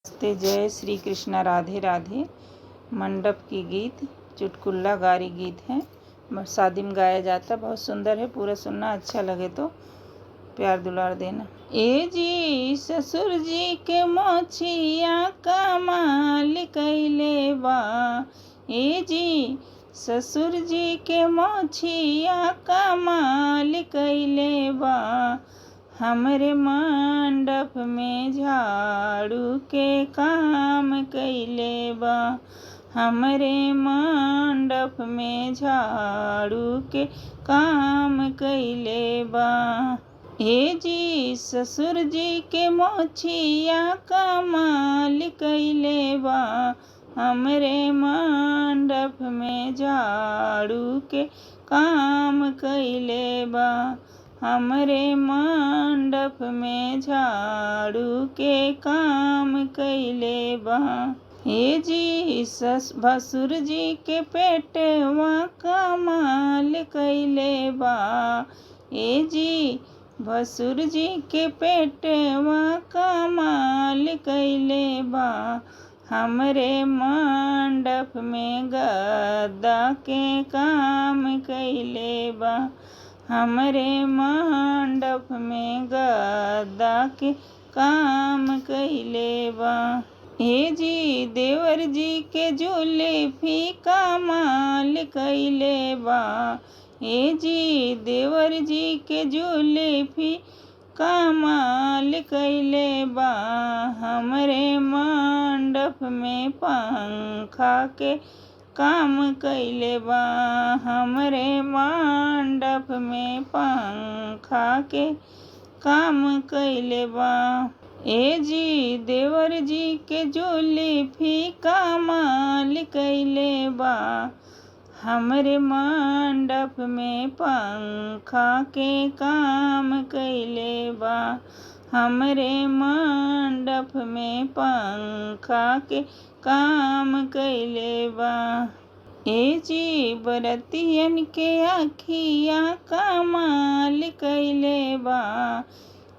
नमस्ते, जय श्री कृष्णा, राधे राधे। मंडप की गीत चुटकुला गारी गीत है, शादी में गाया जाता है। बहुत सुंदर है, पूरा सुनना, अच्छा लगे तो प्यार दुलार देना। ए जी ससुर जी के मोछिया कमाल कैले बा। ए जी ससुर जी के मोछिया कमाल कैले बा। हमरे मंडप में झाड़ू के काम कैले बा। हमरे मंडप में झाड़ू के काम कैले बा। हे जी ससुर जी के मोछिया कमाल कैले बा। हमरे मंडप में झाड़ू के काम कैले बा। हमरे मंडप में झाड़ू के काम कैले बा। हे जी सस भसुर जी के पेटवा कमाल कैले बा। हे जी भसुर जी के पेटवा कमाल कैले बा। हमरे मंडप में गद्दा के काम कैले बा। हमरे मंडप में गद्दा के काम कैले बा। हे जी देवर जी के जुल्फी कमाल कैले बा। हे जी देवर जी के जुल्फी कमाल कैले बा। हमरे मंडप में पंखा के काम कैले बा। हमरे मंडप में पंखा के काम कैले बा। ए जी देवर जी के जुल्फी कमाल कैले बा। हमरे मंडप में पंखा के काम कैले बा। हमरे मंडप में पंखा के काम कैले बा। ए जी बरतियन के अखिया कमाल कैले बा।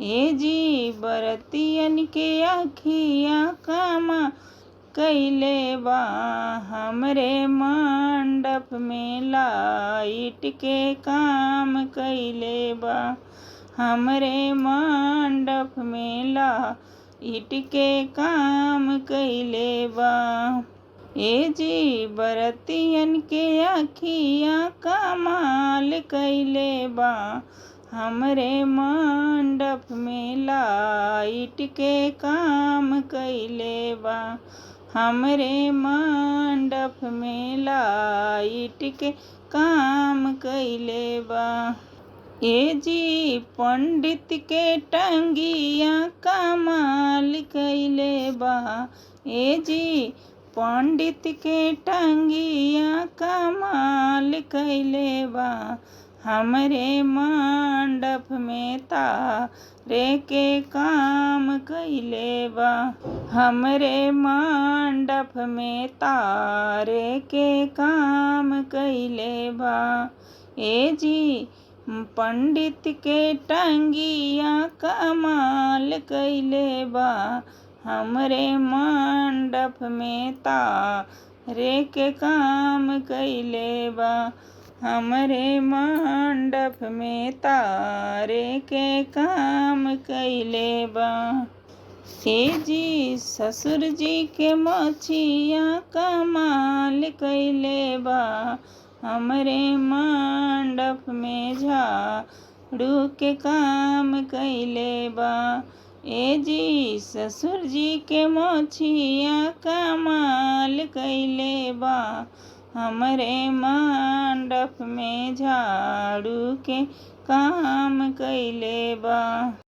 ए जी बरतियन के अखिया कमाल कैले बा। हमरे मंडप में लाइट के काम कैले बा। हमरे मंडप में लाइट के काम कैले बा। ए जी बरतियन के अखिया कमाल कैले बा। हमरे मंडप में लाइट के काम कैले बा। हमरे मंडप में लाइट के काम कैले बा। ए जी पंडित के टंगिया कमाल कैले बा। ए जी पंडित के टंगिया कमाल कैले बा। हमरे मंडप में तारे के काम कैले बा। हमरे मंडप में तारे के काम कैले बा। ए जी पंडित के टंगिया कमाल कैले बा। हमरे मंडप में तारे के काम कैले बा। हमरे मंडप में तारे के काम कैले बा। हे जी ससुर जी के मोछिया कमाल कैले बा। हमरे मंडप में झाड़ू के काम कैले बा। ए जी ससुर जी के मोछिया कमाल कैले बा। हमरे मंडप में झाड़ू के काम कैले बा।